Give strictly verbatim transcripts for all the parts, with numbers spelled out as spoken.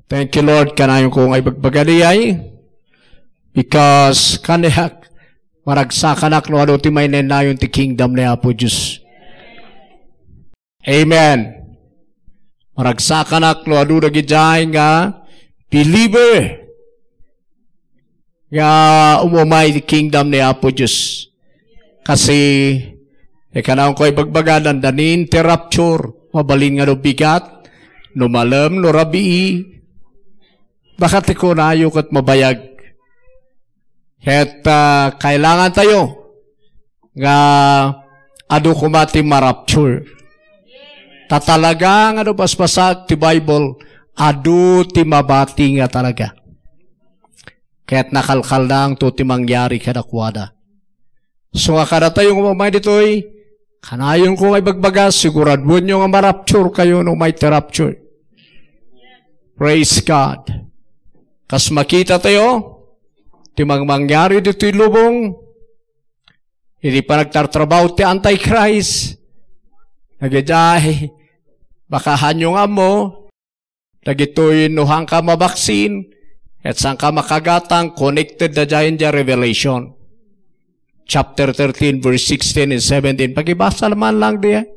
Thank you, Lord. Kanayon ko nga ibagbaga diay. Because kaniak, maragsakanak no adu ti mainnayon ti kingdom ni Apo Diyos. Amen. Maragsakanak no adu dagidiay nga believer nga umumay ti kingdom ni Apo Diyos. Kasi, eh, kanayon ko ibagbaga, dandani ti rapture, mabalin nga no bigat, no malem, no rabii, baka ti kunayo ket mabayag. Ket, ah, kailangan tayo nga adu koma ti marapture. Ta talaga nga no basbasaek ti Bible, adu ti mabati nga talaga. Ket nakalkalnangto ti mangyari kadakuada. So nga kadatayo nga umay ditoy, kanayon ko nga ibagbaga, siguraduenyo nga marapture kayo no umay ti rapture. Praise God. Kas makita tayo, ti mang-, mangyari ditoy lubong, iti panagtartrabaho ti Antichrist, nagidiay, baka hanyo nga ammo, dagitoy no hanka mabaksin, ket sanka makagatang, connected da dyan dia Revelation. Chapter thirteen, verse sixteen and seventeen. Pagibasa naman lang di, eh.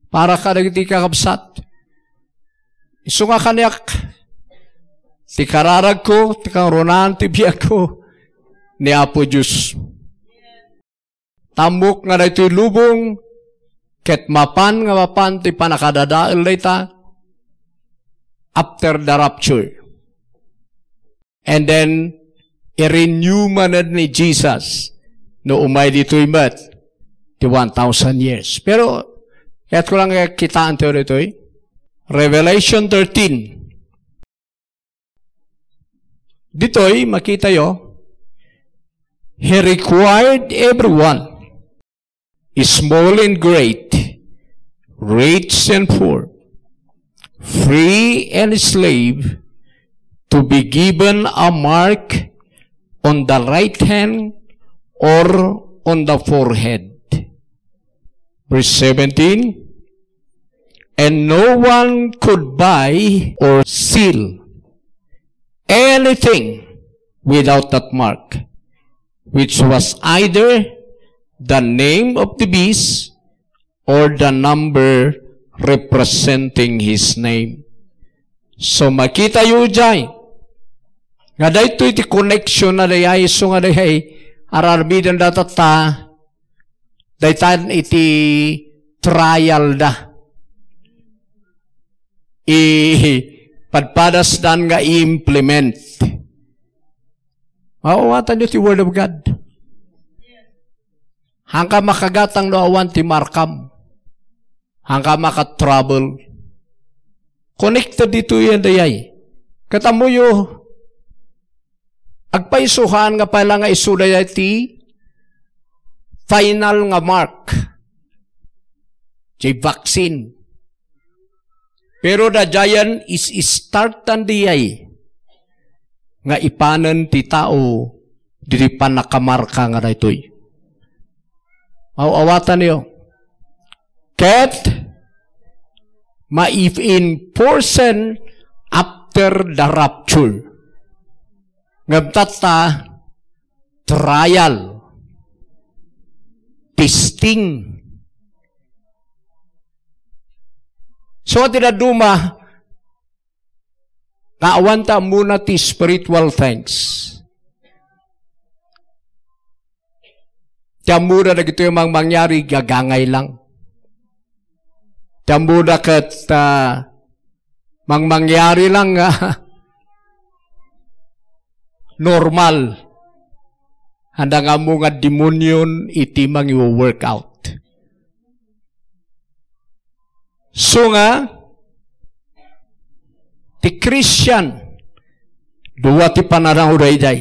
Para kadagiti kakabsat. Isu nga kaniak, ti kararagko, ti kangrunaan, ti biagko, ni Apo Diyos. Tammok nga daytoy lubong, ket mapan nga mapan ti pannakadadael dayta after the rapture. And then, i-renew manen ni Jesus no umay ditoy met ti one thousand years. Pero, kayat ko lang kitaan tayo ditoy. Revelation thirteen. Ditoy, makita yo, He required everyone, small and great, rich and poor, free and slave, to be given a mark on the right hand or on the forehead. Verse seventeen, "And no one could buy or sell anything without that mark, which was either the name of the beast or the number representing his name." So, makita yo jay nga daytoy ti connection na dayay, isu nga dayay aramiden da tatta, daytan iti trial da. I-, padpadasdan nga i-implement. Maawatan yo ti Word of God. Hanka makagatang no awan ti markam. Hanka maka-trouble. Connected ditoy yan dayay. Ket ammoyo, agpaisuhan nga pala nga isu dayay ti final nga mark. Ti vaccine. Pero daydiayen is startan dayay nga ipanen ti tao diti pannakamarka nga daytoy. Aw-awatan yo. Ket ma-enforcen after the rapture. Ngem tatta, trial, testing. So, ti dadduma, nga awan ta ammona ti spiritual things. Ti ammoda dagitoy mang-, mangyari, gagangay lang. Ti ammoda ket, ah, mang-, mangyari lang nga normal. Anda nga ammo nga demonyon iti mangiwo-workout. So nga, ti Christian, dua ti pananaw daydiay.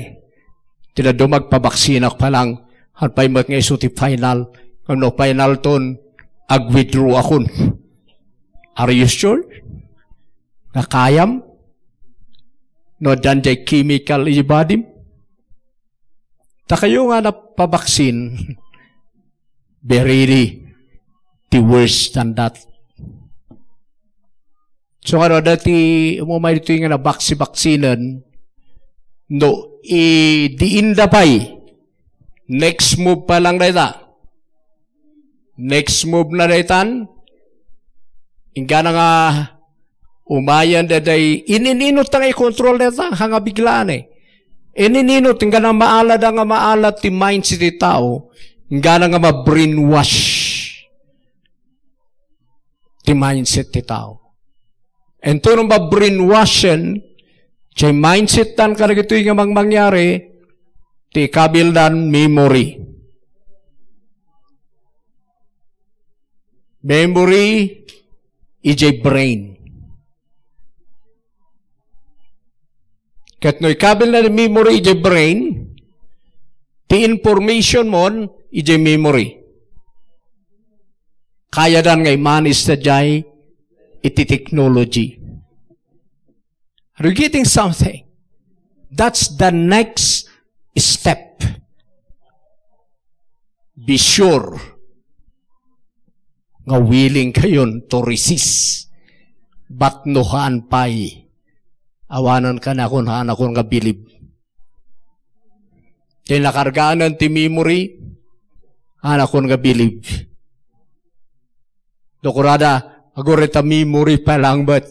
Ti dadduma agpabaksinak pa lang, apay met nga isu ti final, ngem no final ton, ag-withdraw akon. Are you sure? Nga kayam? No, addan jay chemical iti bodyem? Ta kayo nga napabaksin, be ready ti worse than that. So, ano, dati umumay ditoy nga nabaksi-baksinen, no, i-, diinda pay, next move pa lang dayta. Next move na daytan, inggana nga umayan daydiay, inin-inot ta nga i-control dayta, ha nga biglaan eh. Inin-inot, inggana maalad nga maalad ti mindset ti tao, inggana nga ma-brainwash ti mindset ti tao. Intono ma-brainwashen, ti mindset tan kadagitoy nga mangmangyari, ti kabildan memory. Memory, idiay brain. Ket no ikabil na ni memory idiay brain, ti information mon idiay memory. Kayadan nga i-manage ta jay iti technology. Are you getting something? That's the next step. Be sure nga willing kayon to resist. But no haan pay, awanen kanakon, haanakon nga bilib. Ti nakargaanan ti memory, haanakon nga bilib. Dokurada, agurita memory pa lang, but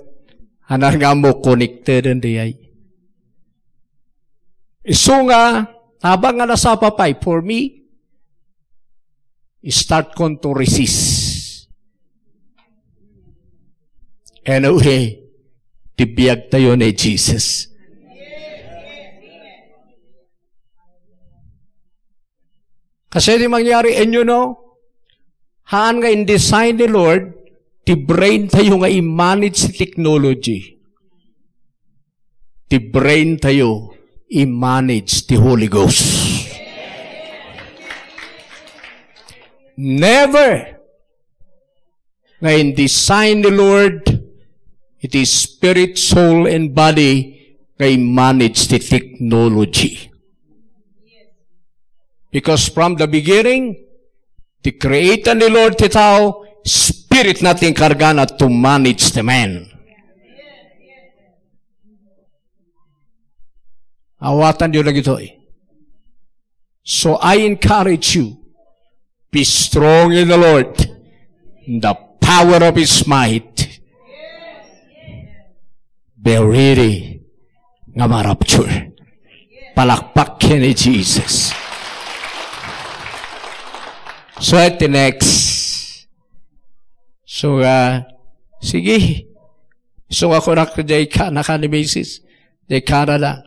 hanan nga mo connected and di ay. Isu nga, tabang nga nasapa pay, for me, start kon to resist. Anyway, ti biag tayo ni Jesus. Kasi di mangyari, and you know, haan nga in-design ni Lord, ti brain tayo nga i-manage ti technology. Ti brain tayo i-manage ti Holy Ghost. Never nga in-design ni Lord, iti spirit, soul, and body nga i-manage ti technology. Because from the beginning, ti creator ni Lord ti tao, spirit na ti inkargana to manage the man. Awatan yo lagi to eh. So I encourage you, be strong in the Lord, in the power of His might. Be ready nga ma-rapture. Palakpak ken ni Jesus. So, at the next. So, uh, sige. So, ako na jay ka, naka ni misis. Jay Canada.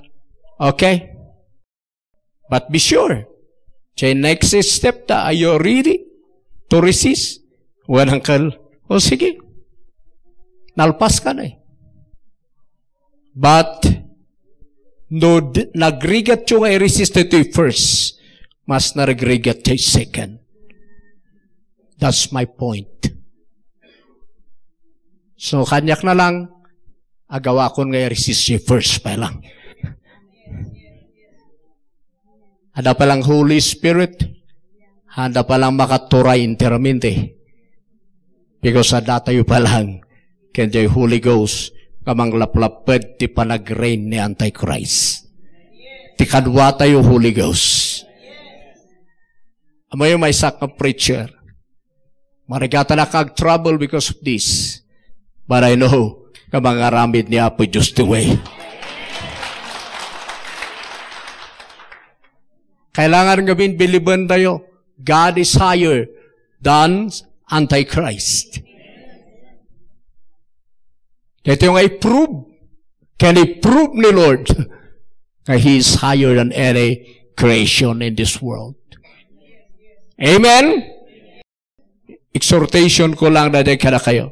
Okay? But be sure. Jay next step ta, are you ready to resist? Wen, uncle. O sige. Nalpas ka na eh. But, no, d-, nagrigat yo nga i-resist iti first, mas narigrigat ti second. That's my point. So, kaniak na lang, agawakon nga i-resist ti first pa lang. Ada pa lang Holy Spirit, ada pa lang makaturay enteramente. Because adda tayo pa lang ken jay Holy Ghost nga manglaplapped ti panagreign ni Antichrist. Ti kadua tayo Holy Ghost. Ammoyo, maysak nga preacher. Marigatan ak ag-trouble because of this. But I know nga mangaramid ni Apo Dios ti way. Kailangan nga bilibentayo, God is higher than Antichrist. Ito yung i-prove. Can i-prove ni Lord nga He is higher than any creation in this world. Amen? Exhortation ko lang na din kadakayo.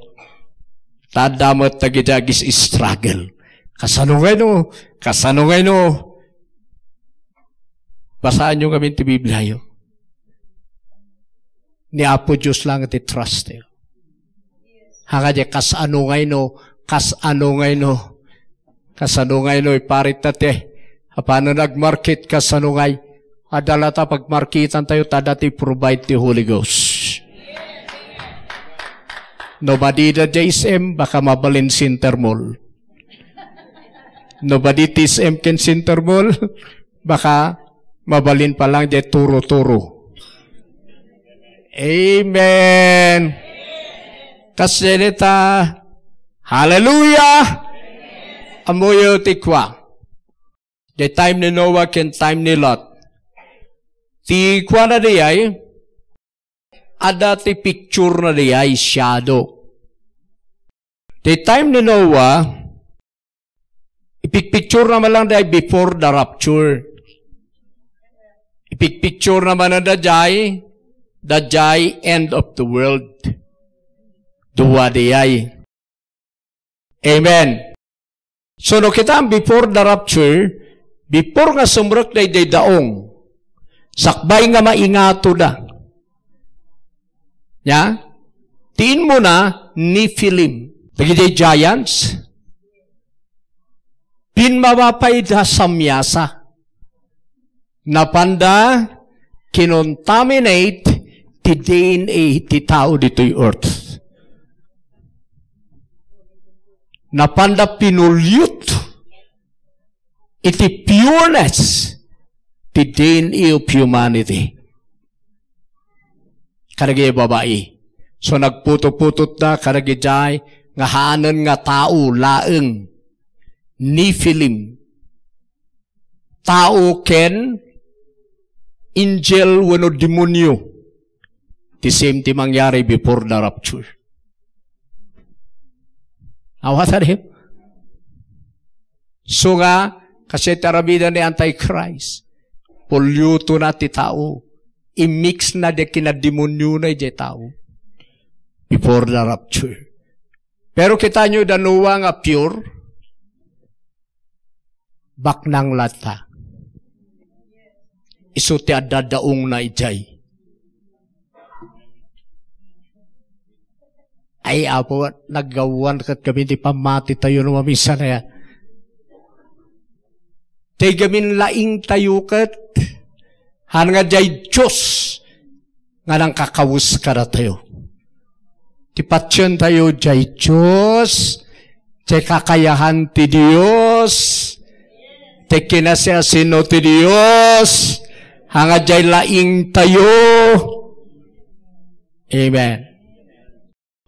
Tanda mo tagidagis struggle. Kasano ngay no? Kasano ngay no? Basaan nyo kami ti Biblia yo. Ni Apo Dios lang ti trust yo. Hanga di kasano ngay no? Kasano ngay no? Kasano ngay no, iparit ta ti, apano nagmarket, kasano ngay? Adda la ta pagmarketan tayo, ta dati provide ti Holy Ghost. No madi da jay S M, baka mabalin Center Mall. No madi ti S M ken Center Mall, baka mabalin pa lang jay turo-turo. Amen. Kasdiay dayta. Hallelujah! Ammoyo ti kua. Jay time ni Noah ken time ni Lot. Ti kuana dayay, adda ti picture na dayay, shadow. Ti time ni Noah, ipicpicture na man lang dayay before the rapture. Ipicpicture na man dayay, dayay end of the world. Dua dayay. Amen. So, no kita before the rapture, before nga sumrek daydiay daong, sakbay nga maingato da. Nya? Ti immuna, Nephilim. Dagiti giants. Pimmaba pay da samiasa. Napanda kinontaminate ti D N A ti tao ditoy earth. Napanda pinulyot iti pureness ti D N A of humanity. Kadagiti babai. So, nagputoputotda kadagiti nga haanen nga tao laeng. Nephilim. Tao ken angel wenno demonio. The same ti mangyari before the rapture. Awatan, eh? So nga, kasi ti aramiden ni Antichrist, pulyotona ti tao, i-mix na di kinademoniona idiay tao before the rapture. Pero kitaenyo da Noah nga pure, baknang latta. Isu ti adda daongna idiay. Ay, Apo, naggawan ket kami ti pammatitayo no mamisan aya. Ti gamin laing tayo ket, han nga diay Dios nga nangkakawes kadatayo. Ti patien tayo diay Dios, ti kakayahan ti Dios, ti kinasiasino ti Dios, han nga diay laing tayo. Amen.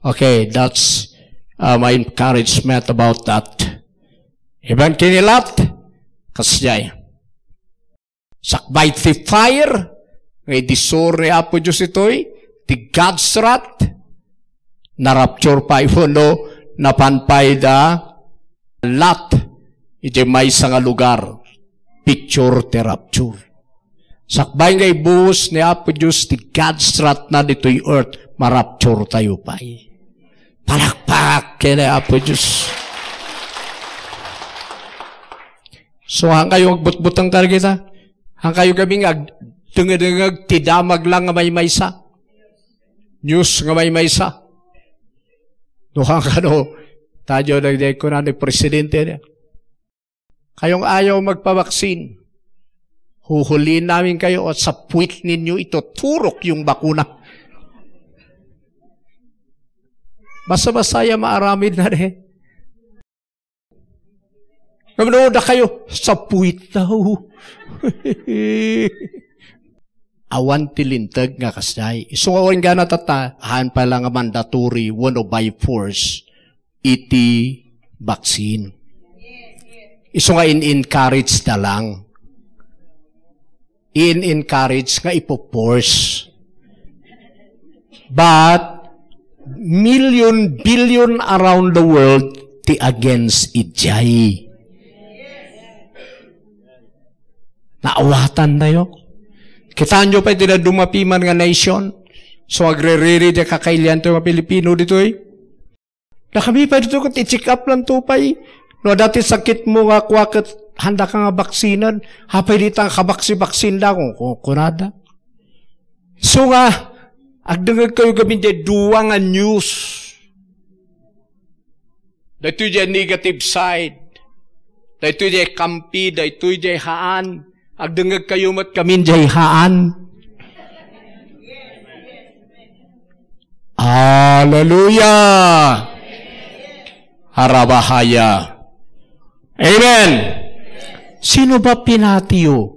Okay, that's, uh, my encouragement about that. Even kini Lot, kasdiay. Sakbay ti fire, nga idisur ni Apo Dios itoy, ti God's wrath, narapture pay wenno napan pay da Lot, iti maysa nga lugar, picture ti rapture. Sakbay nga ibuos ni Apo Dios ti God's wrath na ditoy earth, marapture tayo pay. Palakpak ken ni Apo Dios. So, han kayo agbutbuteng kadagita? Han kayo gamin nga agdengedengeg ti damag lang nga maymaysa? News nga maymaysa? No, han kano, tayo nagdayag kuna ni presidente niya. Kayong ayaw magpabaksin, huhuliin namin kayo at sapwit ninyo ito, turok yung bakuna. Basta-basta ya maaramid na rin. Kamano da kayo, sapwit daw. Awan ti linteg nga kasdiay. Isu nga wen gana tatta, han pay lang nga mandatory, wenno by force. Iti vaccine. Isu nga in-encourage da lang. In-encourage nga ipo-force. But, million, billion around the world ti against idiay. Naawatan tayo. Kitaenyo pay ti dadduma piman nga nation. So, agreriri di kakailian tayo nga Pilipino ditoy. Dakami pay dito ket i-check up lang to pay. No, dati sakit mo nga kua ket handa ka nga baksinan. Apay dita nga kabaksi-baksin da kung, kung kunada. So nga, agdengeg kayo gamin diay dua nga news. Daytoy diay negative side. Daytoy diay kampi, daytoy diay haan. Agdengeg kayo met gamin diay haan. Hallelujah! Arabahaya. Amen. Sino ba pinatiyo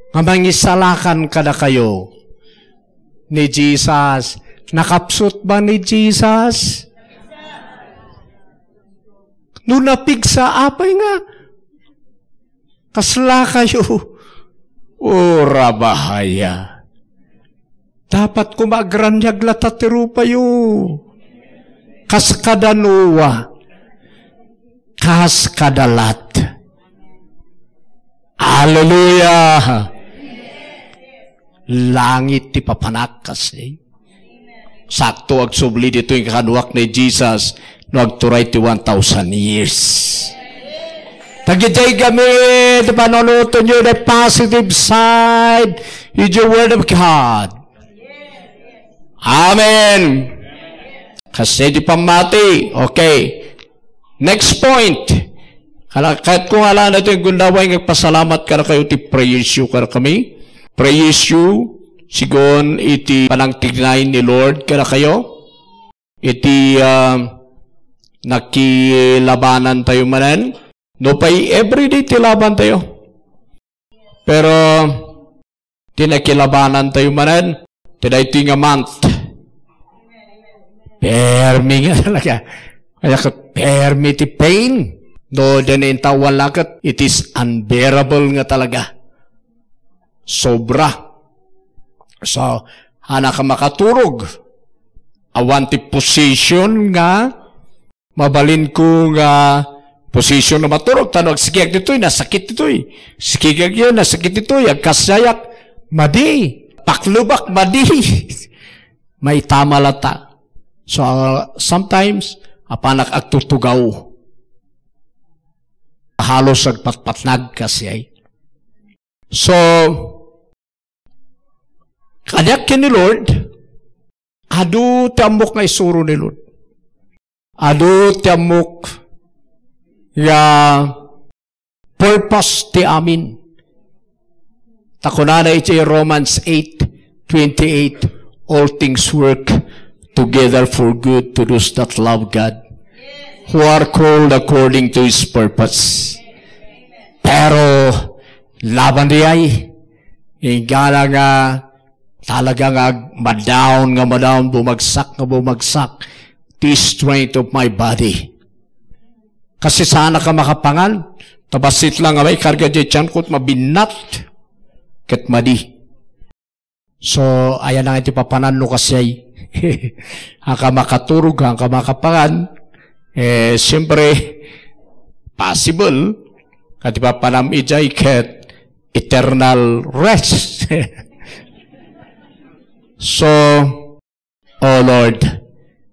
nga mangisalakan kadakayo? Ni Jesus. Nakapsut ba ni Jesus? No napigsa, apay nga kasla kayo? O, rabahaya. Dapat koma agraniag lata ti rupayo. Kas kada Noah. Kas kada Lot. Hallelujah! Langit ti papanak, kasi. Sakto agsubli ditoy nga kaduak ni Jesus no agturay ti one thousand years. Dagiti gamin, panunuton you the positive side with your word of God. Amen. Kasi di pamati. Okay. Next point. Kala-, ket kung ala na ito yung gundaway nga pasalamat ka na kayo ti praise you ka na kami. Praise you. Sigon iti panangtignay ni Lord ka na kayo. Iti, ah, nakilabanan tayo manen. No pay everyday ti laban tayo. Pero, ti nakilabanan tayo manen, ti daytoy nga month. Permi nga talaga. Kaya ket permi ti pain. No, then in tawag lang ket, it is unbearable nga talaga. Sobra. So, hana ka makaturog. Awan ti position nga mabalinko nga position nga maturog, ta no agsikiak ditoy, nasakit ditoy. Sikigak yun, nasakit ditoy. Agkasyayak, madi. Paklubak, madi. Maitama lata. So, uh, sometimes, apanak agtutugaw. Halos agpatpatnag kasi ay. So, kaniak ken ni Lord, adu ti ammok nga isuro ni Lord. Adu ti ammok nga purpose ti amin. Ta kunana iti Romans eight twenty-eight, "All things work together for good to those that love God, who are called according to His purpose." Pero, laban di ay, inggana nga talaga nga ag-, ma-down nga ma-down, bumagsak nga bumagsak, the strength of my body. Kasi saan ka makapangan, tabassit lang nga may karga di tiyan ko, mabinnat, ket madi. So, ayan nga iti papanan no kasi ay. Aka makaturog, aka makapangan, eh, siyempre, possible, kati papanam ijay ket eternal rest. So, oh Lord,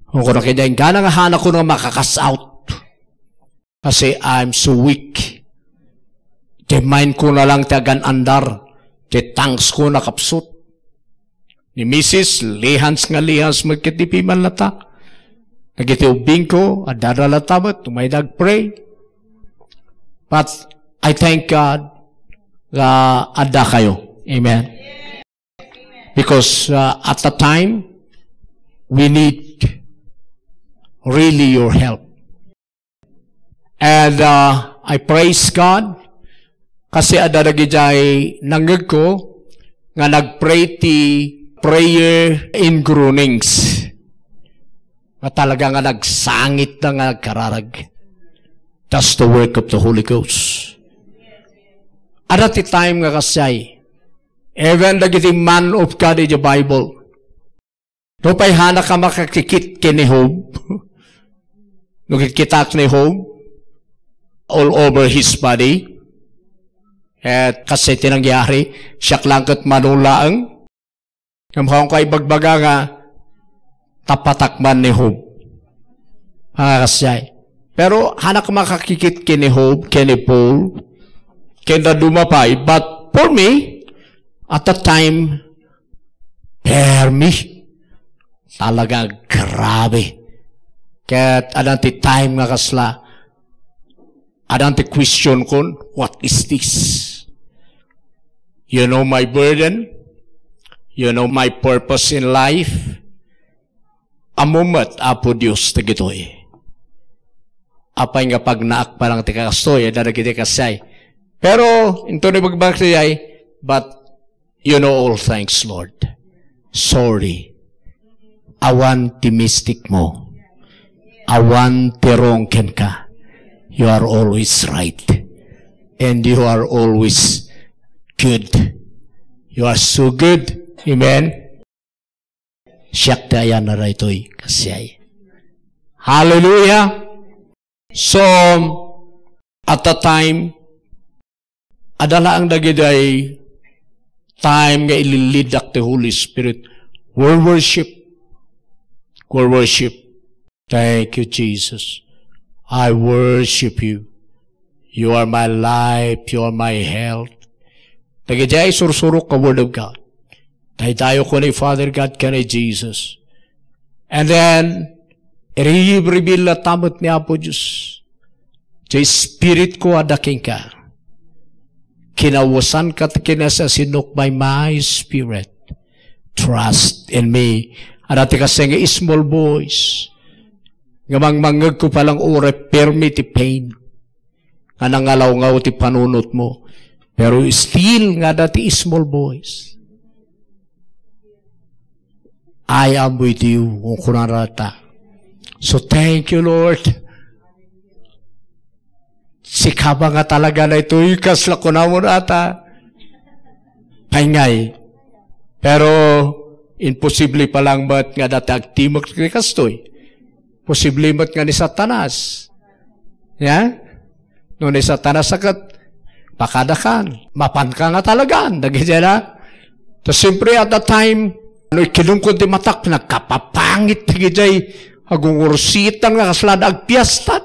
kung kuno kanya, inggana nga hana ko nga makakas out. Kasi I'm so weak. Ti mind ko na lang ti agan-andar. Ti tangs ko nakapsut. Ni misis, lihans nga lihans, magkatipi man lata. Nagiti ubbing ko, adda da lata met, umay nagpray. But I thank God nga adda kayo. Amen. Because, uh, at the time, we need really your help. And, uh, I praise God kasi adda dagidiay nangngegko nga nagpray ti prayer in groanings. Nga talaga nga nagsangit na nga nagkararag. That's the work of the Holy Ghost. Adda ti time nga kasdiay, even dagiti man of God iti Bible, nupay hana ka makakikit ken ni Job, no kikitaak ni Job, all over his body, ket kasi ti nangyari, siak lang ket mano laeng. Ngem haanko ibagbaga nga tapatak man ni Job. Nga kasdiay. Pero hana ka makakikit ken ni Job, ken ni Paul, ken dadduma pay. But for me, at that time, permi. Talaga, grabe. Ket adda ti time nga kasla, adda ti question kon, "What is this?" You know my burden. You know my purpose in life. Ammom met, Apo Dios, dagitoy. Apay nga pagnaak pa lang ti kakastoy, adda dagiti kasiay. Pero, inton ibagbagak idiay, "But you know all things, Lord. Sorry. Awan ti mistikmo. Awan ti wrong kenka. You are always right. And you are always good. You are so good." Amen? Siak ti ayanna daytoy, kasiay. Hallelujah! So, at that time, adda laeng dagidiay time nga ililiddak ti Holy Spirit. We'll worship. We'll worship. Thank you, Jesus. I worship you. You are my life. You are my health. Dagidiay sursurok a Word of God. Daydayawko ni Father God ken ni Jesus. And then, i-reveal latta met ni Apo Dios. Ti Spiritko adda kenka. Kinawesanka ti kinasasinnok by my Spirit. Trust in me. Adda ti kasiay nga small voice. Nga mangmangngegko pa lang uray permi ti pain. Nga nangalawngaw ti panunotmo. Pero still nga adda ti small voice. "I am with you," kunana latta. So, thank you, Lord. Sika ba nga talaga daytoy, kasla kunamon ata? Ay ngay. Pero, imposible pa lang met nga adda ti agtimek ti kastoy. Posible met nga ni Satanas. Ya? No ni Satanas a ket, pakadakan, mapanka nga talagan, dagiti na. Ta siyempre, at that time, no ikilumko ti matak, nagkapapangit dagiti agungursitan nga kasla da agpiesta.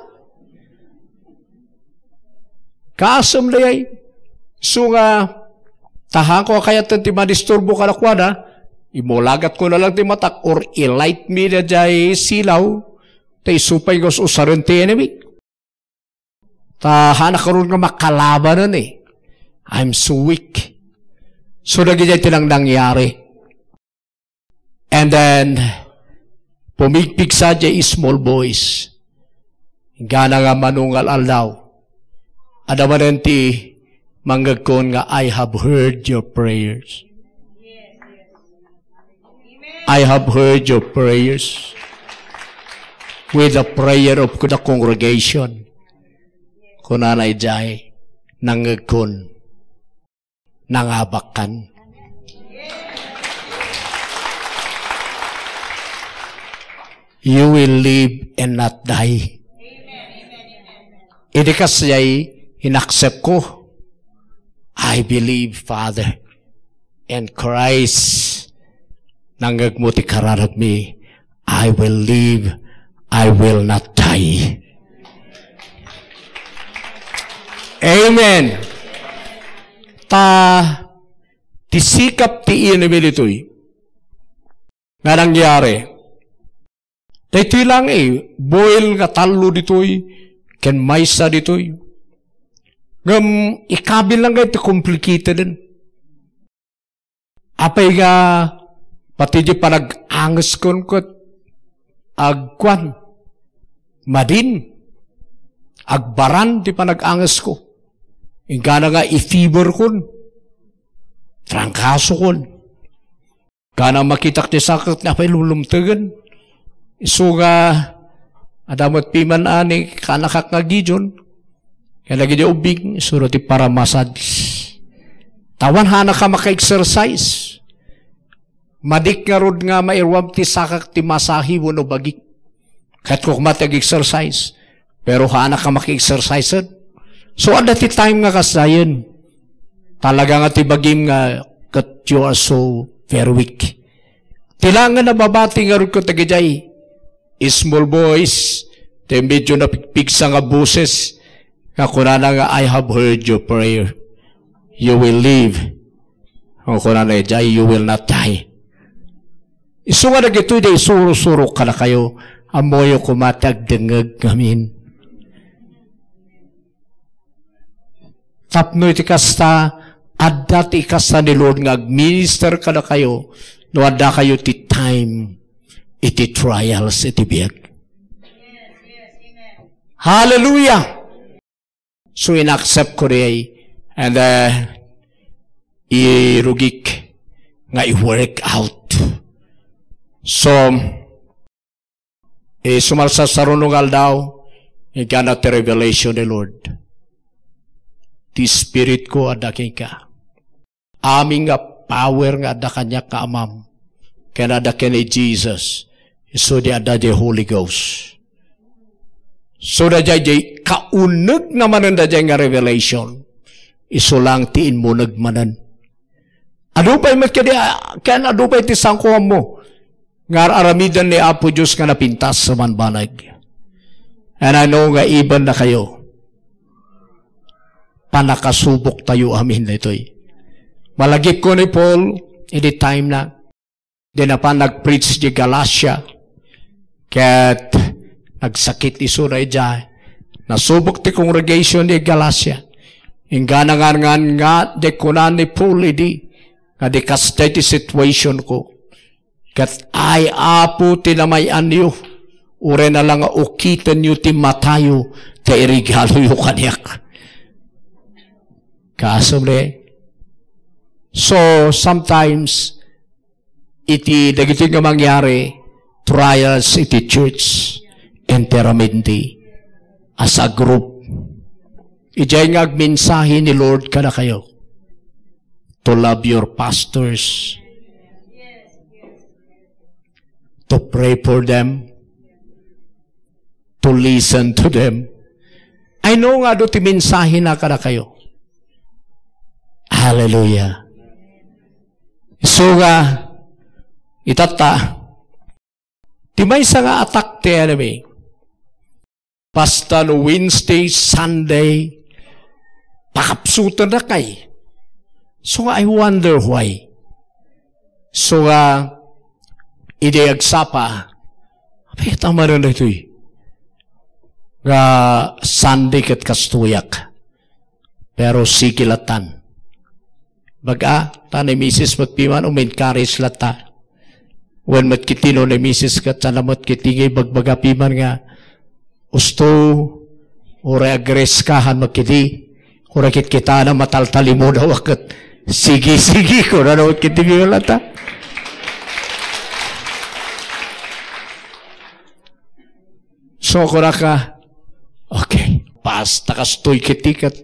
Kaasem dayay. So nga, tahanko a kayat ti madisturbo kadakuada, imulagatko na lang ti matak, or i-light mi dayay silaw, ta isu pay nga us-usaren ti enemy. Ta haanak ngarud nga makalabanen eh. I'm so weak. So, dagiti ti nang nangyari. And then, pumigpigsa diay small voice. Inggana nga mano nga al-aldaw, adda manen ti mangngegkon nga, "I have heard your prayers." "I have heard your prayers with the prayer of the congregation." Kunana idiay, nangngegkon, nangabakkan. You will live and not die. Idi kasdiay, inaccept ko. I believe, Father. And Christ, nangngegmo ti kararagmi, "I will live, I will not die." Amen. Ta, ti sikap ti enemy ditoy, nga nangyari, daytoy lang eh, buil nga tallo ditoy, ken maysa ditoy. Ngem ikabil lang ti complicated. Apay nga pati di panag-angeskon ket agkuan, madin, agbaran ti panag-angesko. Inggana nga i-fever kon, trangkaso kon. Kana makitak ti sakit nga apay lumlumtegen. Isu nga, adda met piman a ni kanakak nga Gideon. Kaya lagi di ubing, suro ti paramassage. Tawan haanak a maka-exercise. Madik ngarud nga mairuam ti sakak ti masahi wenno bagik. Ket kukma ti ag-exercise. Pero haanak a maki-exercise. So, adda ti time nga kasdiayen. Talaga nga ti bagim nga ket you are so very weak. Ti laeng nga nababati ngarud ko tagidiay small voice, ti medyo napigpigsa nga boses, nga kunana nga, "I have heard your prayer. You will live." O kunana idiay, "You will not die." Isu nga dagitoy da isuro-suro kadakayo, ammoyo koma ti agdengngeg ngamin. Tapno iti kasta, adda ti ikasta ni Lord nga agminister kadakayo no adda kayo ti time iti trials iti biag. Hallelujah! So, inaccept ko diay, and, uh, irugik nga i-work out. So, eh, sumarsarsarunong aldaw, igana ti revelation ni Lord. Ti spirit ko adda kenka. Amin nga power nga adda kaniak nga Amam, ken adda ken ni Jesus, isu di adda di Holy Ghost. So, daydiay, di kauneg na manen daydiay nga revelation, isu lang ti immuneg manen. Adu pay met kadi, ah, ken adu pay ti sankuanmo nga ar-aramiden ni Apo Dios nga napintas sa bambanag. And I know nga even na kayo, pannakasubok tayo amin daytoy. Malagipko ni Paul, idi time na, di napan nag-preach di Galacia, ket nagsakit isuna idiay. Nasubok ti congregation di Galacia. Inggana ngarngan nga di kuna ni Paul idi, nga di kasta ti situation ko. Ket ay, Apo, ti namay-anyo, uray na lang nga ukitenyo ti matayo, ta irigaloyo kaniak. Kaasum ne? So, sometimes, iti dagiti nga mangyari, trials iti church, enteramente, as a group. Idiay nga agmensahe ni Lord kadakayo, to love your pastors, to pray for them, to listen to them. I know nga adu ti mensahe na kadakayo. Hallelujah. So nga, itatta, ti maysa nga attack ti enemy. Basta no Wednesday, Sunday, pakapsutan na kay. So nga, I wonder why. So nga, idi agsapa, apay, tama na itoy. Nga Sunday ket kastoyak. Pero sige latan. Baga, ta ni misis met piman, um-encourage latta. Wen met kiti no ni misis ket sana met kiti nga ibagbaga piman nga, "Usto, uray agreska han met kiti, uray ket kita na mataltalimudaw ket sige, sige," kuna no met kiti nga latta. So, kunaka, "Okay, basta kastoy kiti ket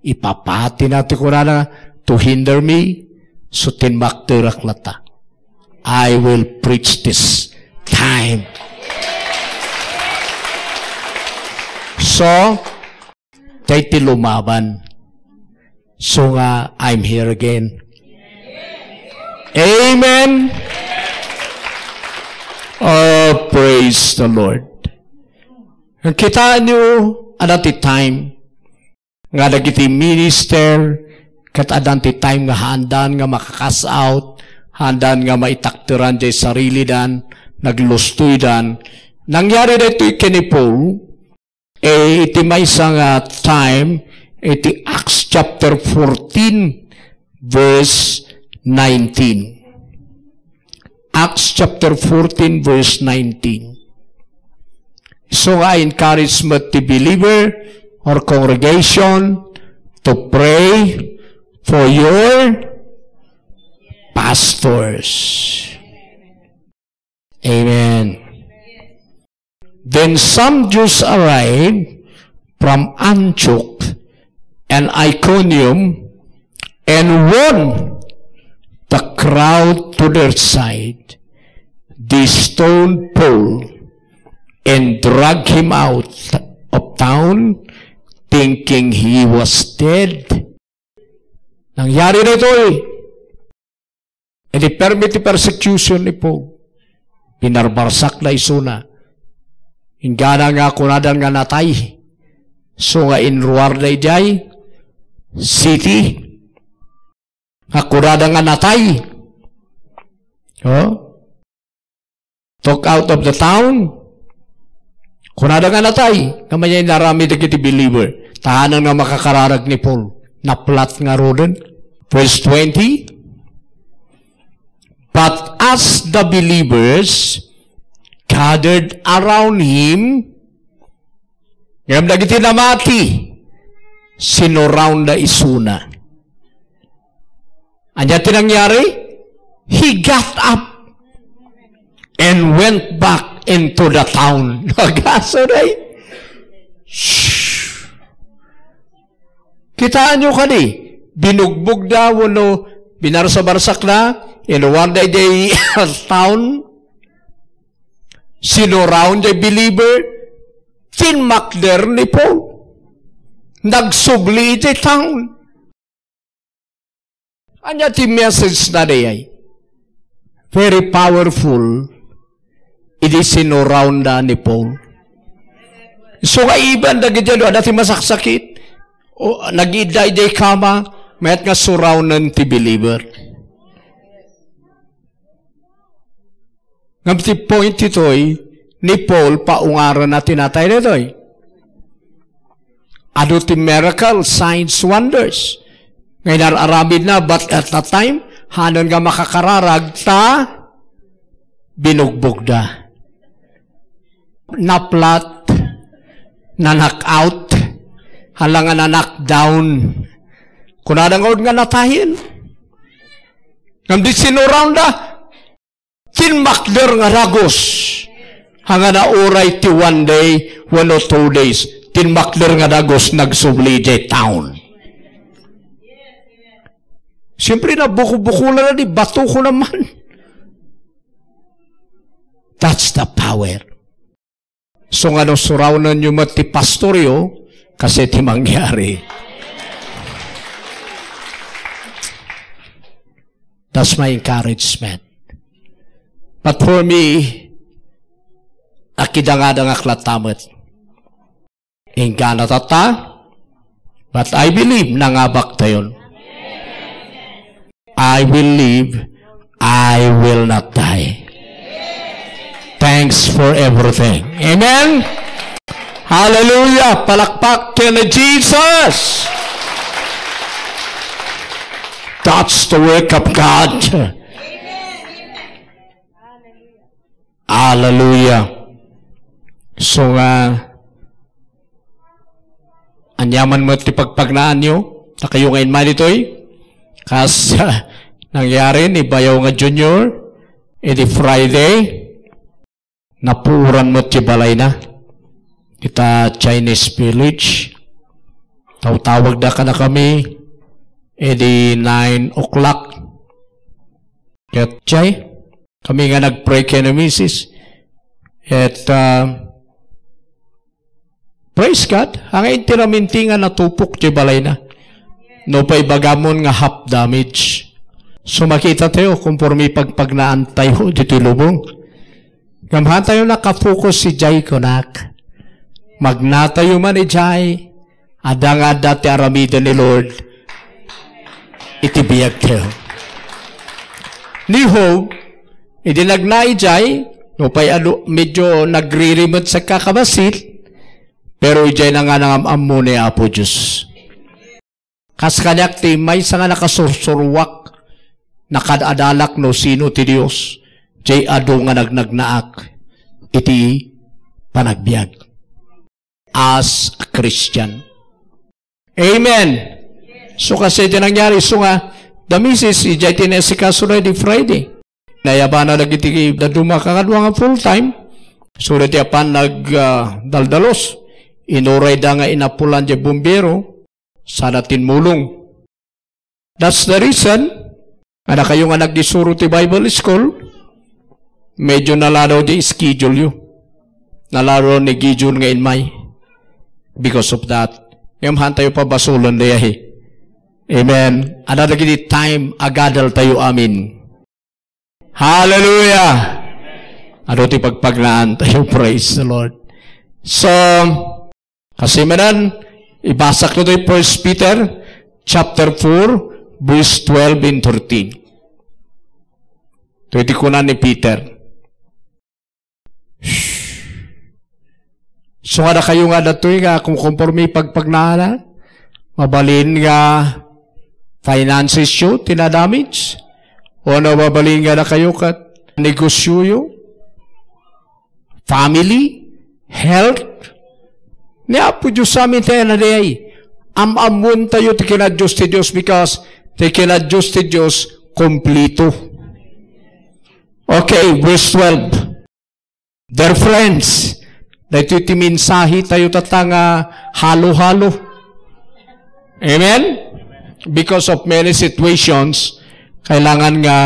ipapati na ti kunana to hinder me," so tinmakderak latta. "I will preach this time." So, tay ti lumaban. So nga, I'm here again. Amen. Oh, praise the Lord. Kita nyo, adda ti time nga dagiti minister, ket adda ti time nga haandan nga makakas out, haandan nga maitakderan jay sarilidan, naglustoydan. Nangyari daytoy ken ni Paul, eh, iti maysa nga time, iti Acts chapter fourteen, verse nineteen. Acts chapter fourteen, verse nineteen. So nga encouragement ti believer or congregation to pray for your pastors. Amen. Then some Jews arrived from Antioch and Iconium and won the crowd to their side. They stoned Paul and dragged him out of town, thinking he was dead. Nangyari daytoy. Idi permi ti persecution ni Paul, pinarbarsak da isuna. Inggana nga kunadan nga natay. So nga inruar da idiay city. Nga kunada nga natay. Oh? Talk out of the town. Kunada nga natay, nga maya inaramid dagiti believer. Tahanan nga makakararag ni Paul. Naplat nga ruden. Verse twenty, "But as the believers gathered around him. Ngem dagiti namati, sinurroundda isuna. Ania ti nangyari? He got up and went back into the town. Nagaso day. Kitaenyo kadi, binugbogda wenno binarsabarsakda, inwarda idiay town, sinurround diay believer, tinmakder ni Paul. Nagsubli idiay town. Ania ti message na diay? Very powerful. Idi sinurroundda ni Paul. So nga even dagiti adu, adda ti masaksakit, o, nagidda idiay kama, mayat nga surrounded ti believer. Ngem ti point itoy, ni Paul, paungarenna ti natay daytoy. Adu ti miracle, signs, wonders. Nga inar-aramidna, but at that time, haanna nga makakararag ta binugbogda. Na-flat, na-knock out, hala nga na-knock down. Kunada nga natayen. Ngem di sinurroundda, tinmakder nga dagus. Haan nga nauray ti one day wenno two days. Tinmakder nga dagus, nagsubli idiay town. Siyempre, nabuko-bukolan na di bato ko naman. That's the power. So nga no surrounded yo met ti pastoryo, kasi ti mangyari. That's my encouragement. But for me, akidangadangak latta met. Inggana tatta, but I believe nangabaktayon. I will live, I will not die. Thanks for everything. Amen? Hallelujah! Palakpak ken Jesus! That's the work of God. Hallelujah! So nga, aniaman met ti pagpagnaanyo, dakayo nga immay ditoy, kas nangyari ni Bayaw nga Junior, idi Friday, napuoran met ti balayna. Ita Chinese Village, tawtawagda kadakami, idi nine o'clock. Ket jay, kami nga nagpray ken ni misis. Et, ah, praise God, haan nga inti raminti nga natupok ti balayna. Nupay ibagamon nga half damage. So, makita tayo, konforme pagpagnaan tayo ditoy lubong. Ngem haantayo nakafocus idiay kunak. Magnatayo man idiay, adda nga adda ti aramiden ni Lord iti biagtayo. Ni Job, idi nagna idiay, nupay adu-, medyo nagririmet sa kakabassit, pero idiay na nga nangam-ammo ni Apo Dios. Kas kaniak ti maysa nga nakasursuruak, nakaad-adalak no sino ti Dios, jay adu nga nagnagnaak iti panagbiag. As a Christian. Amen. So, kasi ti nangyari, so nga, the misis, ijay ti naasikaso na di Friday. Nayabana dagiti dadduma kakadua nga full time. So, dati apan nag, ah, daldalos. Inurayda nga inapulan di bumbero. Sana tinmulong. That's the reason nga dakayo nga nagdisuro ti Bible school, medyo naladaw di schedule yo. Naladaw ni Gideon nga inmay. Because of that, ngem haantayo pabasolon dayahi. Amen. Adda dagiti time agadal tayo amin. Hallelujah! Adu ti pagpagnaan tayo. Praise the Lord. So, kasi manan, ibasak ko tayo First Peter chapter four, verse twelve and thirteen. Ito iti kuna ni Peter. So nga dakayo nga datoy nga kumkonforme pagpagnaana, mabalin nga finances yo ti nadamage, o no mabalin nga dakayo ket negosyo yo, family, health. Ni Apo Dios amin tayo na di ay. Am-ammoen tayo ti kinadios ti Dios because ti kinadios ti Dios kompleto. Okay, verse twelve. Dear friends, daytoy ti mensahe tayo tatta nga halo-halo. Amen? Because of many situations, kailangan nga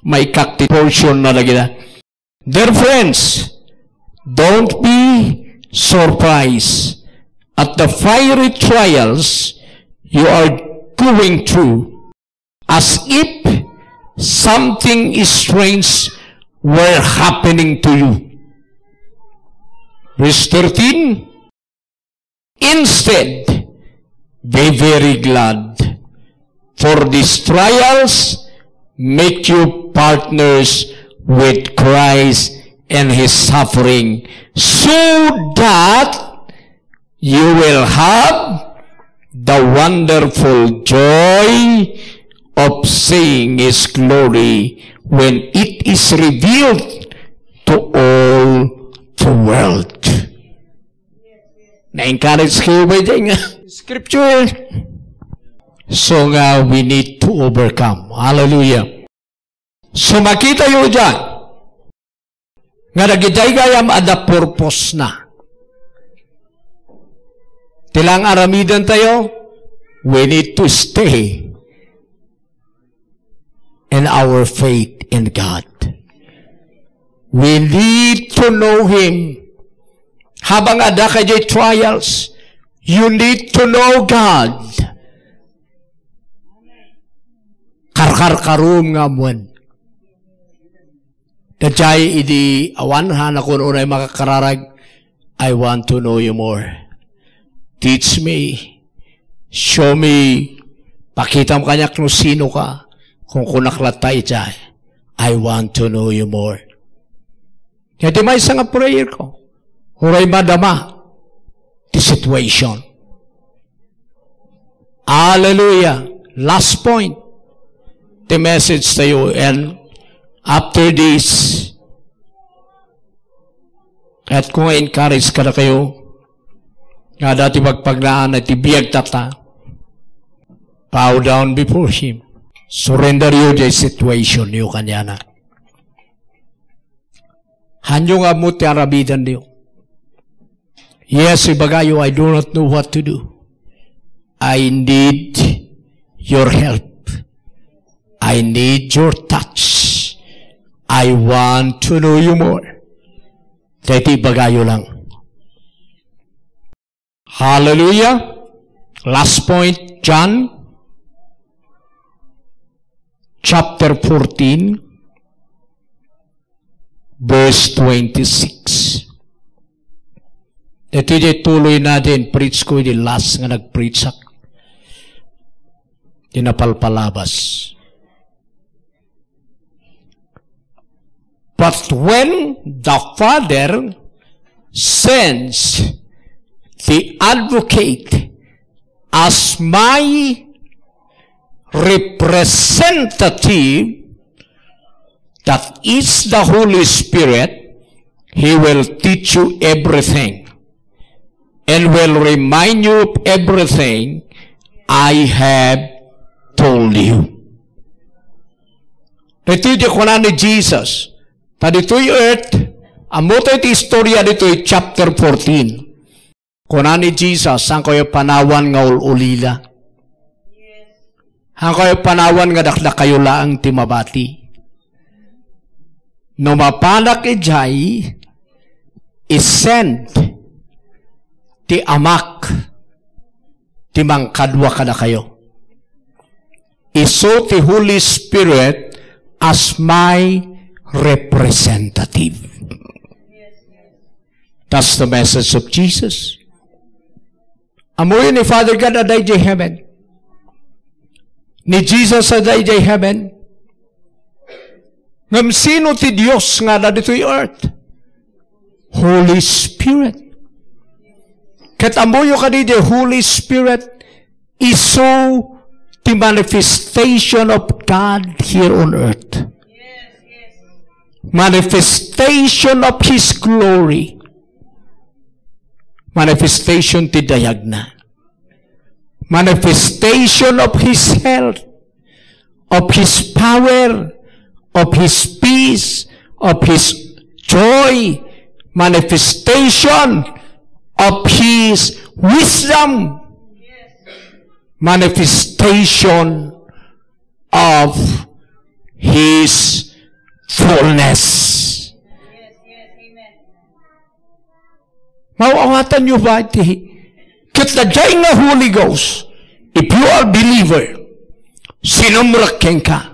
maikak ti portion na lagi na. Dear friends, don't be surprised at the fiery trials you are going through, as if something strange were happening to you. Verse thirteen, instead, be very glad, for these trials make you partners with Christ and his suffering, so that you will have the wonderful joy of seeing his glory when it is revealed to all the world. Na-encourage kayo ba dyan nga scripture? So nga, we need to overcome. Hallelujah. So, makita yo dyan nga dagidiay gayam adda purpose na. Ti lang aramiden tayo, we need to stay in our faith in God. We need to know Him. Habang adda kayo trials, you need to know God. Karkarkarom nga ammoen. Daydiay idi awan ha nakun unay makakararag, "I want to know you more. Teach me. Show me. Pakitam kaniak no sino ka." Kung kunak latta iti, "I want to know you more." Kaya ti maysa nga prayer ko, uray madama ti situation. Hallelujah. Last point. Ti message tayo. And after this, at kung encourage kada kayo, nga dati pagpagnaan na ti biag tata, bow down before Him. Surrender you the situation you kanyana. Hanyo nga ammo ti aramiden niyo. Yes, ibagayo, "I do not know what to do. I need your help. I need your touch. I want to know you more." Daytoy ibagayo lang. Hallelujah. Last point, John chapter fourteen, verse twenty-six. Iti di tuloy na din preach ko, di last nga nag-preach ak. Di napalpalabas. But when the Father sends the Advocate as my representative, that is the Holy Spirit, He will teach you everything and will remind you of everything I have told you. Iti di kuna ni Jesus, ta ditoy earth, ammo tayo ti istorya ditoy chapter fourteen. Kuna ni Jesus, "Saan kayo panawan nga ul-ulila? Saan kayo panawan nga dakdakayo laeng ti mabati? No mapanak idiay, isend ti Amak ti mangkadua kadakayo. Isu ti Holy Spirit as my representative." That's the message of Jesus. Ammoyo ni Father God a daydiay heaven. Ni Jesus a daydiay heaven. Ngem sino ti Dios nga adda ditoy earth? Holy Spirit. Ket ammoyo kadi ti Holy Spirit, isu ti manifestation of God here on earth. Manifestation of His glory. Manifestation ti dayagna. Manifestation of His health, of His power, of His peace, of His joy, manifestation of His wisdom, manifestation of His fullness. Mauawatanyo ba iti ket daydiay nga Holy Ghost, if you are believer, sinumrek kenka.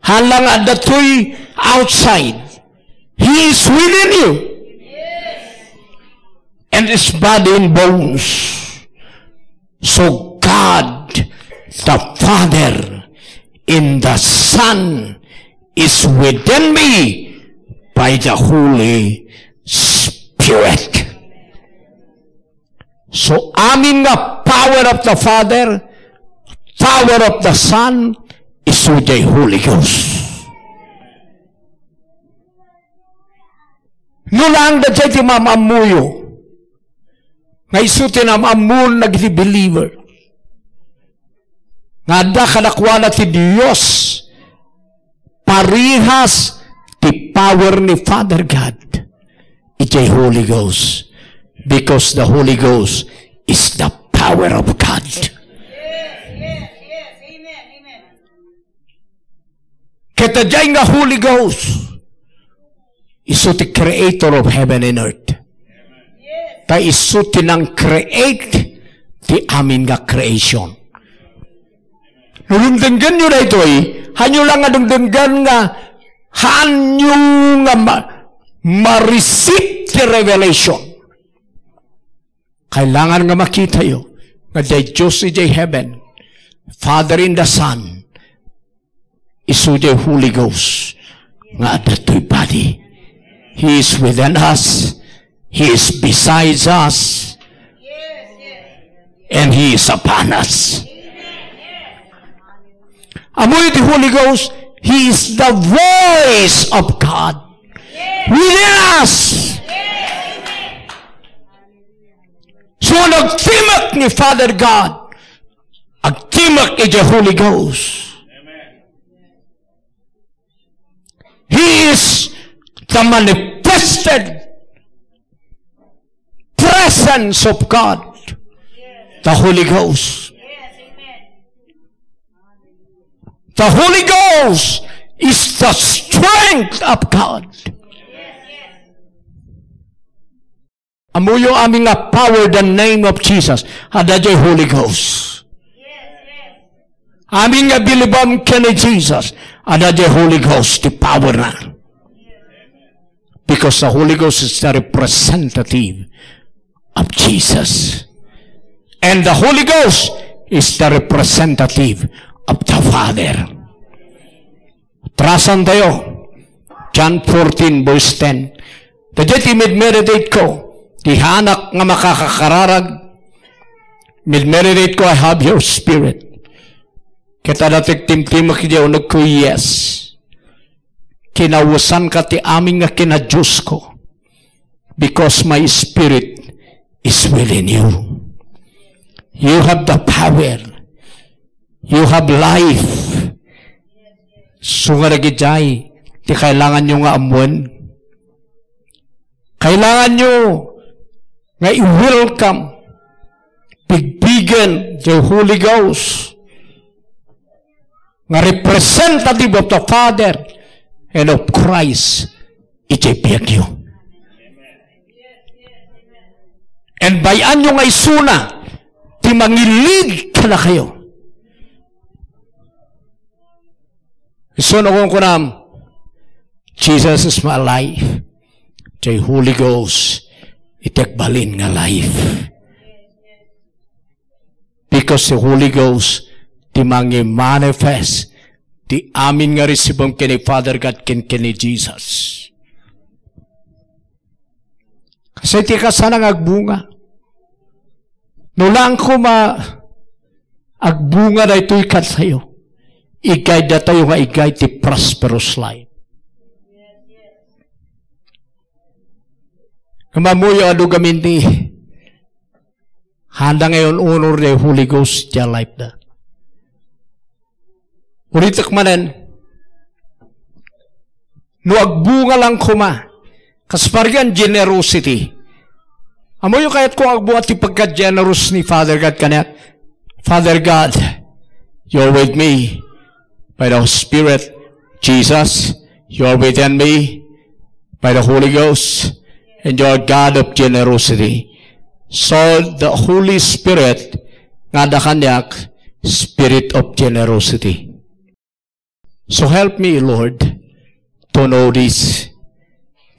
Hala nga adda toy outside. He is within you. And is body and bones. So God the Father in the Son is within me by the Holy Spirit. So, amin nga power of the Father, power of the Son, isu diay Holy Ghost. No lang daydiay ti maam-ammoyo, nga isu ti naam-ammon dagiti believer. Nga adda kadakuada ti Dios, parehas ti power ni Father God, idiay Holy Ghost, because the Holy Ghost is the power of God. Ket daydiay nga Holy Ghost, isu ti creator of heaven and earth. Ta isu ti nang-create ti amin nga creation. No dengdenggenyo daytoy, haanyo lang nga dengdenggen nga haanyo nga ma-, ma-receive ti revelation. Kailangan nga makitayo nga diay Dios idiay heaven, Father and the Son, isu diay Holy Ghost nga adda toy body. He is within us. He is besides us. And He is upon us. Ammoyo ti Holy Ghost, He is the voice of God within us. So, nagtimek ni Father God, agtimek idiay Holy Ghost. He is the manifested presence of God, the Holy Ghost. The Holy Ghost is the strength of God. Ammoyo amin nga power, the name of Jesus. Adda diay Holy Ghost. Amin nga bilibam ken ni Jesus. Adda diay Holy Ghost, ti power na. Because the Holy Ghost is the representative of Jesus. And the Holy Ghost is the representative of the Father. Atrasan tayo. John fourteen, verse ten. Daydiay ti med-meditate ko, ti haanak nga makakakararag, med-meditate ko, I have your spirit. Ket adda ti agtimtimek idiay unegko, yes. Kinawesanka ti amin nga kinadiosko. Because my spirit is within you. You have the power. You have life. Isu nga dagidiay ti kailanganyo nga ammoen. Kailanganyo nga i-welcome, bigbigen the Holy Ghost nga representative of the Father and of Christ iti biagyo. And bay-anyo nga isuna ti mangilid kadakayo. Isu no kunkunam, "Jesus is my life." Ti Holy Ghost, iti agbalin nga life. Because the Holy Ghost, ti mangimanifest, ti amin nga risibem ken ni Father God ken, ken ni Jesus. Kasi ti kasana nga agbunga. No lang koma agbunga daytoy kadatayo, igay datayo nga igay ti prosperous life. Ngem ammoyo adu gamin ti handa nga un-unor ti Holy Ghost ti life da. Uritek manen, no agbunga lang koma, kas parigan generosity. Ammoyo kayatko nga agbunga ti pagka-generous ni Father God kaniak, "Father God, you're with me by the Spirit. Jesus, you're within me by the Holy Ghost, and you're God of generosity." So, the Holy Spirit, nga adda kaniak, Spirit of generosity. So help me, Lord, to know this.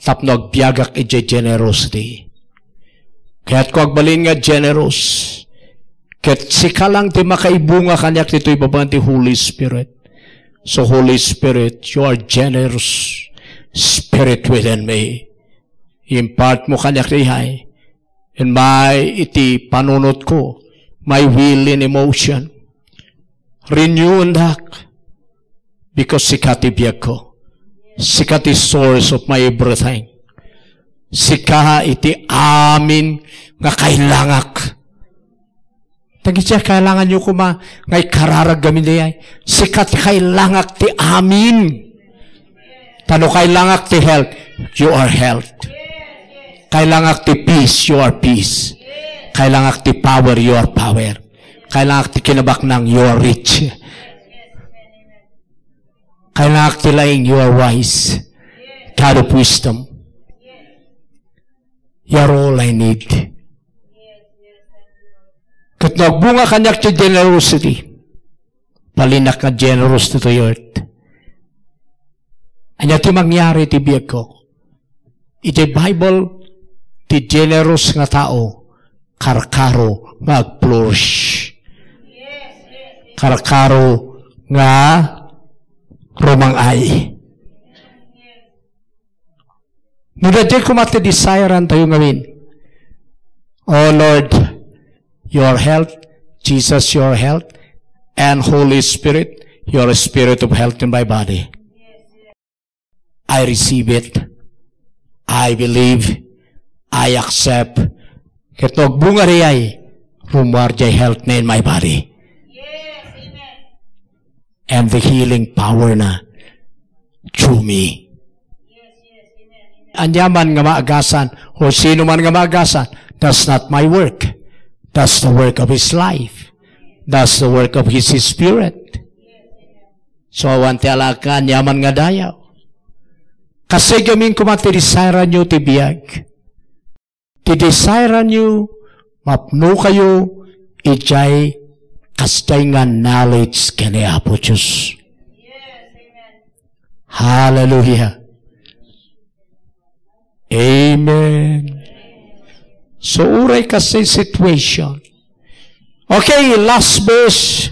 Tapno agbiagak iti generosity. Kayatko agbalin nga generous. Ket sika lang ti makaibunga kaniak ditoy babaen ti Holy Spirit. So, Holy Spirit, you are generous Spirit within me. Impart mo kaniak diay. In my, iti panunotko, my will and emotion. Renew undak. Because sika ti biagko. Sika ti source of my everything. Sika iti amin nga kailangak. Dagiti a kailanganyo koma nga ikararag gamin diay. Sika ti kailangak ti amin. Ta no kailangak ti health, you are health. Kailangak ti peace, you are peace. Kailangak ti power, you are power. Kailangak ti kinabaknang, you are rich. Kailangak ti laing, you are wise. God of wisdom. You are all I need. Ket no agbunga kaniak ti generosity, balinak nga generous ditoy earth. Ania ti mangyari iti biagko? Iti Bible, ti generous nga tao, karkaro nga agflourish. Karkaro nga rumang-ay. No, daytoy koma ti desirean tayo ngamin. Oh Lord, your health, Jesus, your health, and Holy Spirit, your spirit of health in my body. I receive it. I believe. I accept. Ket no agbunga diay, rummuar diay health na in my body. And the healing power na through me. Ania man nga maagasan, or sino man nga maagasan, that's not my work. That's the work of his life. That's the work of his spirit. So, awan ti alaka, ania man nga dayaw. Kasi gamin koma ti desirean yo ti biag. Ti desirean yo, mapno kayo, idiay kasdiay nga knowledge ken ni Apo Dios. Hallelujah. Amen. So, uray kasdiay situation. Okay, last verse.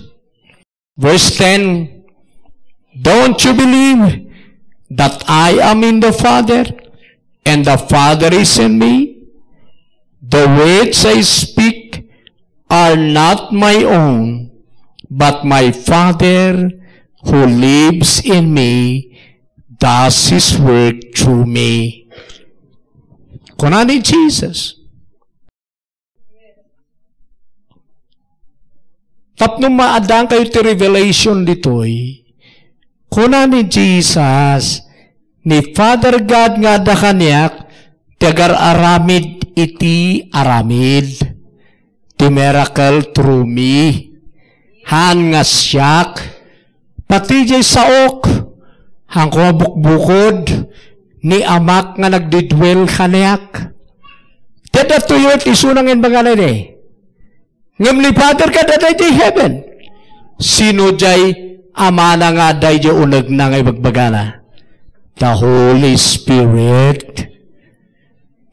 Verse ten, "Don't you believe that I am in the Father, and the Father is in me? The words I speak are not my own, but my Father who lives in me does his work through me." Kuna ni Jesus, tapno maaddaankayo ti revelation ditoy, kuna ni Jesus, "Ni Father God nga adda kaniak ti agar-aramid iti aramid, ti miracle through me." Haan nga siak, pati jay saok, haanko a bukbukod, ni Amak nga nagdidwell kaniak. Ti adda ditoy earth, isuna nga imbagana idi. Ngem ni Father God adda idiay heaven. Sino jay Amana nga adda idiay unegna nga ibagbagana? The Holy Spirit.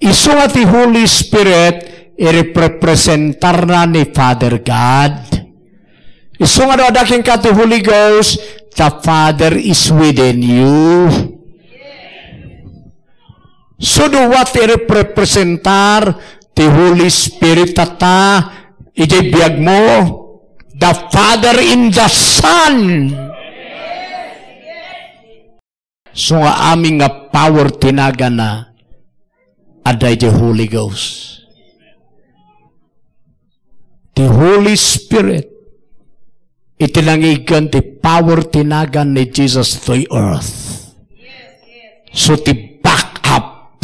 Isu nga ti Holy Spirit, irepresentarna ni Father God. Isu nga no adda kenka ti Holy Ghost, the Father is within you. So, no, what irepresentar ti Holy Spirit tatta idiay biagmo? The Father in the Son. So nga amin nga power ti naganna, adda idiay Holy Ghost. Ti Holy Spirit, iti nangigan ti power ti nagan ni Jesus toy earth. So ti back up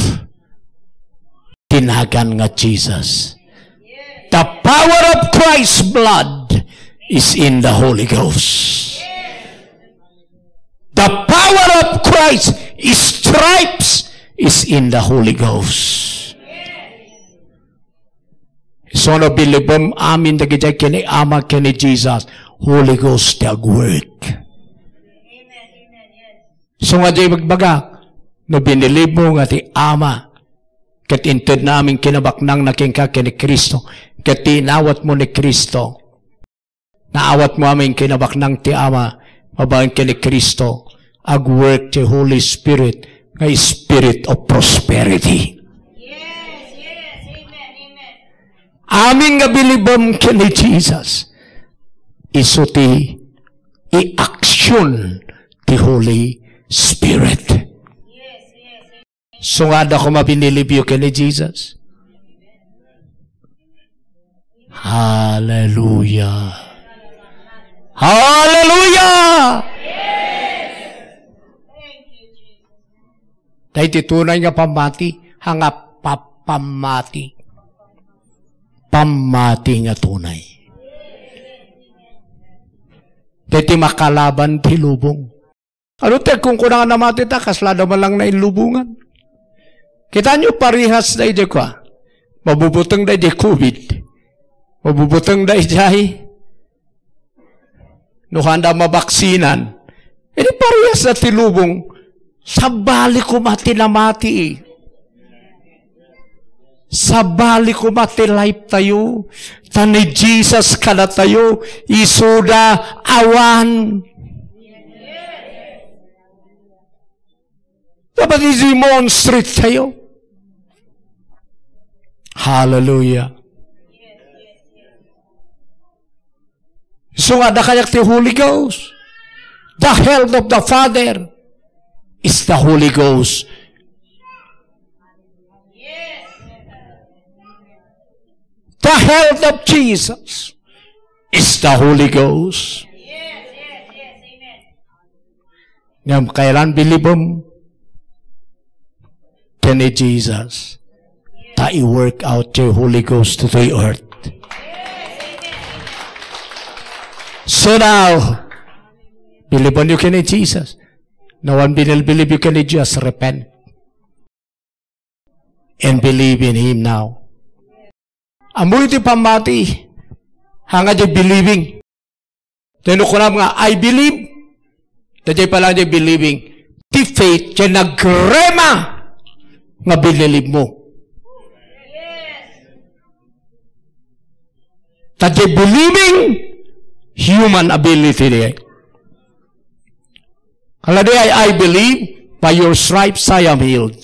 ti nagan nga Jesus. The power of Christ's blood is in the Holy Ghost. The power of Christ's stripes is in the Holy Ghost. So, no bilibem amin dagiti ken ni Ama ken ni Jesus, Holy Ghost ti agwork. So, nga di magbagak, no binilibmo nga ti Ama, ket intedna amin kinabaknangna kenka ken ni Cristo, ket ti inawatmo ni Cristo, naawatmo amin kinabaknang ti Ama, babaen ken ni Cristo, agwork ti Holy Spirit, nga Spirit of prosperity. Yes, yes. Amen, amen. Amin nga bilibem ken ni Jesus, isu ti i-action ti Holy Spirit. Yes, yes. So nga adda koma binilibyo ken ni Jesus. Hallelujah. Hallelujah. Daydi tunay nga pammati, nga pa-, pammati. Pammati nga tunay. Daydi makalaban ti lubong. Ano ti agkunkuna nga namati ta, kasla da man lang nailubongan? Kitaenyo, parehas da idiay kua. Mabubuteng da idiay covid. Mabubuteng da idiay no kanda mabaksinan. Idi parehas da ti lubong, sabali koma ti namati. Sabali koma ti life tayo. Ta ni Jesus kadatayo, isuda awan. Dapat i-demonstrate tayo. Hallelujah. So nga, adda kaniak ti Holy Ghost. The help of the Father is the Holy Ghost. The help of Jesus is the Holy Ghost. Ngem kailan bilibem ken ni Jesus, ta i-work out ti Holy Ghost to the earth. So now, bilibenyo ken ni Jesus. No, awan binilbilibyo ken ni Jesus, repent and believe in Him now. Ammoyo ti pammati, haan nga diay believing. Tapno kunam nga, "I believe," daydiay pay lang diay believing. Ti faith, diay nagrema nga binilibmo. Ta diay believing, human ability diay. Kala diay, "I believe, by your stripes I am healed."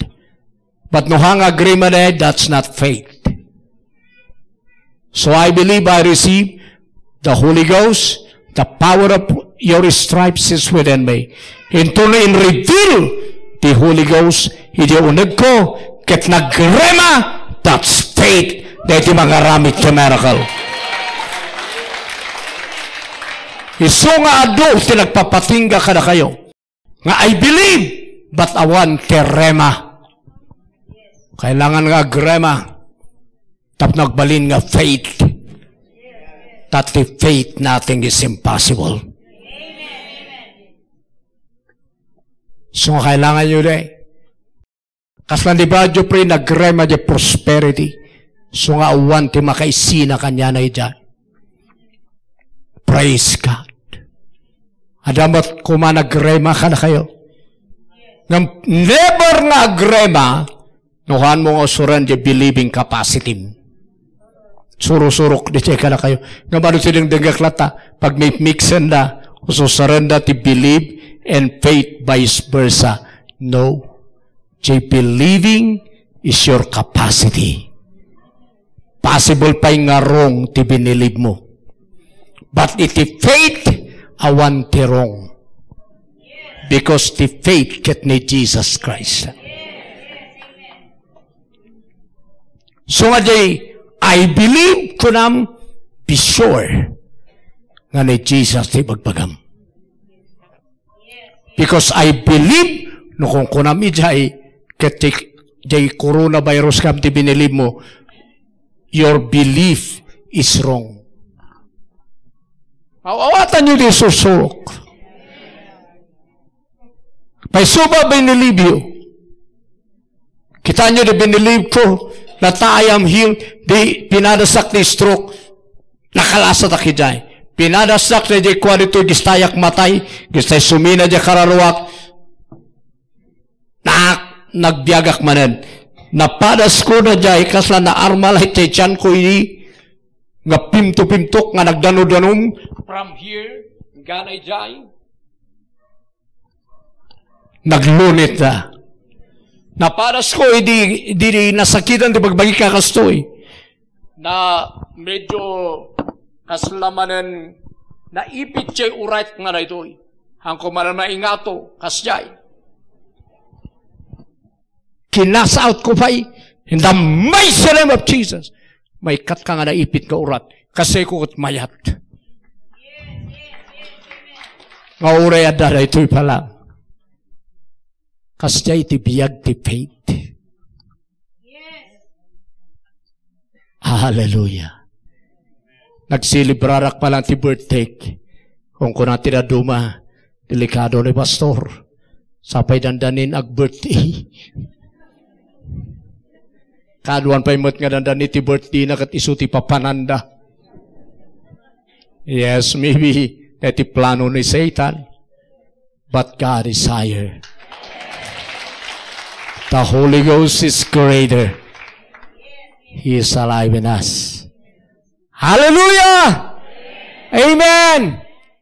But no haan nga agrema diay, that's not faith. So I believe I receive the Holy Ghost, the power of your stripes is within me. Intono in-reveal ti Holy Ghost iti unegko, ket nagrema, that's faith, daydi mangaramid ti miracle. Isu nga adu ti nagpapatingga kadakayo nga, "I believe," but awan ti rema. Kailangan nga agrema tapno agbalin nga faith. Ta ti faith, nothing is impossible. So nga kailanganyo diay. Kasla ni Brother Jeffrey, nagrema diay prosperity. So nga awan ti makaisina kaniana idiay. Praise God. Adda met koma nagrema kadakayo. Ngem never nga agrema, no haanmo nga usuren diay believing capacity. Surusurok diay kadakayo. Ngem adu ti dengdengngek latta, pagmimiksen da, ususarenda ti believe and faith vice versa. No. Diay believing is your capacity. Possible pay nga wrong ti binilibmo. But iti faith, awan ti wrong. Because ti faith ket ni Jesus Christ. So nga jay, "I believe," kunam, be sure nga ni Jesus ti ibagbagam. Because I believe, no kunkunam ijay, ket ti, jay coronavirus kam ti binilib mo, your belief is wrong. Aw-awatan niyo ti sursurok. Pay suba binilib yo. Kita niyo di binilib ko, na ta I am healed, di pinadasak ti stroke. Nakalasatak idiay. Pinadasak na di kua dito, gistayak matay, gistay sumina di kararuak. Na, nagbiagak manen. Napadas ko na jay, kasla naarmalay ti tiyan ko ini, nga pimto-pimtok, nga nagdanudanum. From here, ganay jay. Naglunit na. Napadas ko, idi, idi nasakitan ti pagbagik nga kastoy. Na medyo kasla manen naipit jay urat nga daytoy. Hanko manen maingato, kasjay. Kinasaot ko pay, in the mighty name of Jesus. Maikkat ka nga naipit nga urat. Kasi ko ket mayat. Nga uray adda daytoy pala. Kasjay ti biag ti faith. Hallelujah. Nagselebrarak pala ti birthday. Kung kuna ti daduma, delikado ni pastor. Sapay dandanin ag-birthday. Kaduan pay met nga dandani ti birthday na ket isu ti papananda. Yes, maybe, ti plano ni Satan. But God is higher. The Holy Ghost is greater. He is alive in us. Hallelujah! Amen!